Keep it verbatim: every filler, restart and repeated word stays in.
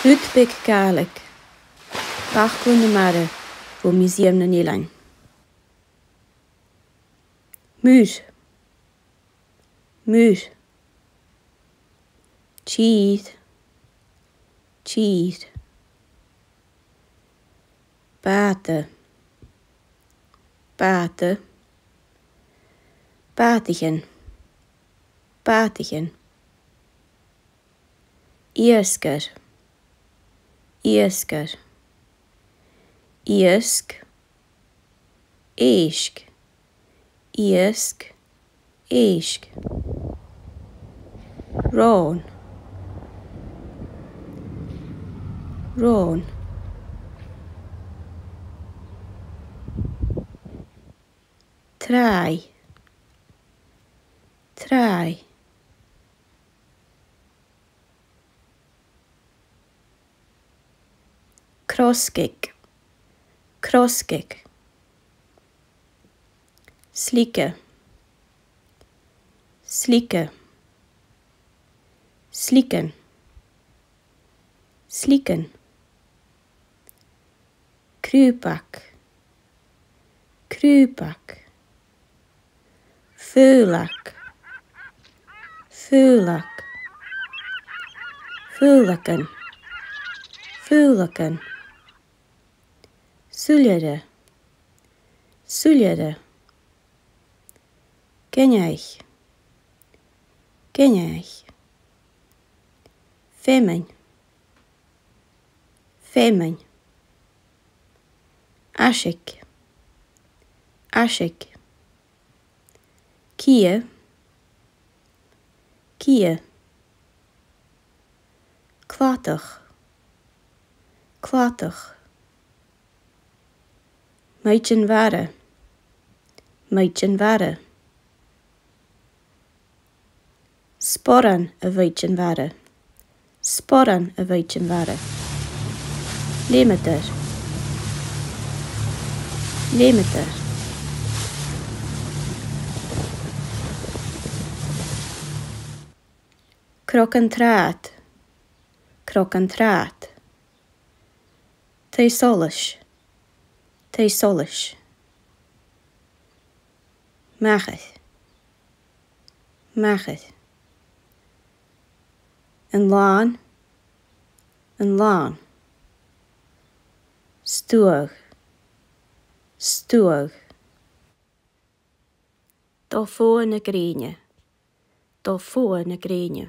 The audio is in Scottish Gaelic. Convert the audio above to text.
Rud beag Gàidhlig. Faclan na mara bho Mhuseum nan Eilean. Muir. Muir. Tìr. Tìr. Bàta. Bàta. Bàtaichean. Bàtaichean. Iasgair. Iasgair. Iasg. Èisg. Iasg. Èisg. Ròn. Ròn. Tràigh. Tràigh. Crosgaig. Crosgaig. Slige. Slige. Sligean. Sligean. Crùbag. Crùbag. Faoileag. Faoileag. Faoileagan. Faoileagan. Suilire. Suilire. Gainmheach. Gainmheach. Feamainn. Feamainn. Aiseag. Aiseag. Cidhe. Cidhe. Cladach. Cladach. Maighdeann-mhara. Maighdeann-mhara. Sporan a' mhaighdeann-mhara. Sporan a' mhaighdeann-mhara. Leumadair. Leumadair. Crogan-tràghad. Crogan-tràghad. Taigh-solais. Taigh-solais. Machair. Machair. An làn. An làn. Stuagh. Stuagh. Dol fodha na grèine. Dol fodha na grèine.